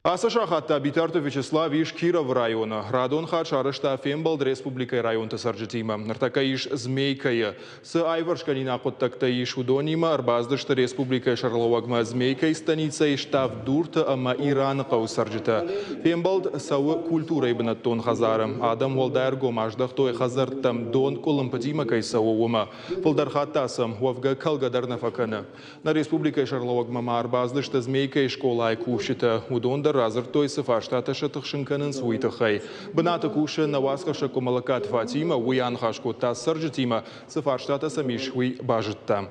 Ацы сахат та Битарты Вячеслав ис Кировы районы. Радон хатт сарӕзта фембӕлд республикӕйы районты цӕрджытимӕ. Ныртӕккӕ ис Змейкӕйы. Цы аиварсгӕнинаг хъуыддӕгтӕ ис, уыдонимӕ ӕрбацыдысты республикӕйы сӕргълӕууӕгмӕ Змейкӕйы станицӕйы Ставд-Дурты ӕмӕ Ираны хъӕуы цӕрджытӕ. Фембӕлд цӕуы культурӕйы бынӕттон хӕдзары. Адӕм уӕлдай ӕргом аздӕхтой хӕдзӕрттӕм, дон къуылымпытимӕ кӕй цӕуы, уымӕ. Фылдӕр хатт та сӕм уӕвгӕ кӕлгӕ дӕр нӕ фӕкӕны. Нӕ республикӕйы сӕргълӕууӕгмӕ ма ӕрбацыдысты Змейкӕйы скъолайы кусджытӕ. Уыдон дӕр радзырдтой, цы фарстатӕ сӕ тыхсын кӕнынц, уый тыххӕй. Бынаты кусы нӕ уацхӕссӕг Къуымӕллӕгкаты Фатимӕ, уый аныхас кодта цӕрджытимӕ, цы фарстатӕ сӕм ис, уый базыдта.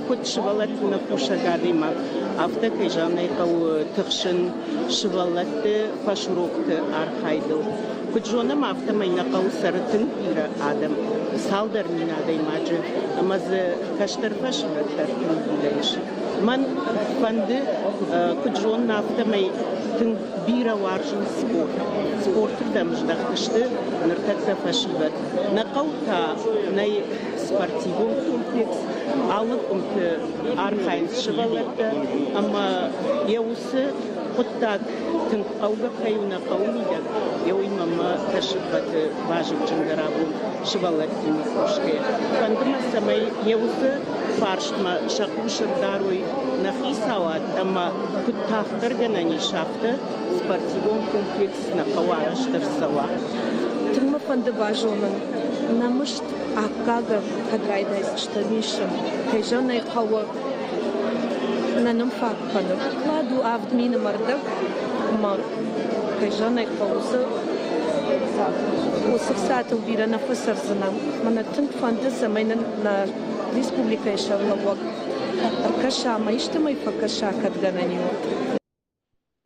Куыд сывӕллӕттимӕ кусӕг адӕймаг, афтӕ, кӕй зӕгъын ӕй хъӕуы, тыхсын сывӕллӕтты фӕсурокты архайдыл. Куыд зонӕм, афтӕмӕй нӕ хъӕуы цӕры тынг бирӕ адӕм, цалдӕр мин адӕймаджы, ӕмӕ дзы кӕстӕр фӕсивӕд дӕр тынг бирӕ ис. Мӕн фӕнды, куыд зонын, афтӕмӕй тынг бирӕ уарзынц спорт. Спорты рдӕм здӕхт сты ныртӕккӕ фӕсивӕд. Нӕ хъӕу та нӕй спортивон комплекс, алы къуымты архайынц сывӕллӕттӕ ӕмӕ йӕ уыцы хъуыддаг тынг хъӕугӕ кӕй у нӕ хъӕуы мидӕг, йӕ уый мӕ кӕсы ӕппӕты вазыгджындӕр абон сывӕллӕттимӕ кусгӕйӕ. Фӕнды мӕ, цӕмӕй йӕ уыцы фарстмӕ сӕ хъус ӕрдарой нӕ хицауад ӕмӕ куыд тагъддӕр гӕнӕн ис, афтӕ спортивон комплекс нӕ хъӕуы арӕзт ӕрцӕуа. Тынг мӕ фӕнды базонын, нӕ мызд аккаг кӕд райдайдзыстӕм исын, кӕй зӕгъын ӕй хъӕуы, нӕ нын фаг кӕны. Оклад у 7000 ӕмӕ рдӕг, ӕмӕ кӕй зӕгъын ӕй хъӕуы, уыцы хцатыл бирӕ нӕ фӕцӕрдзынӕн. Мӕнӕ тынг фӕнды, цӕмӕй нын нӕ республикӕйы сӕргълӕууӕг ӕркӕса ӕмӕ истӕмӕй фӕкӕса, кӕд гӕнӕн и, уӕд.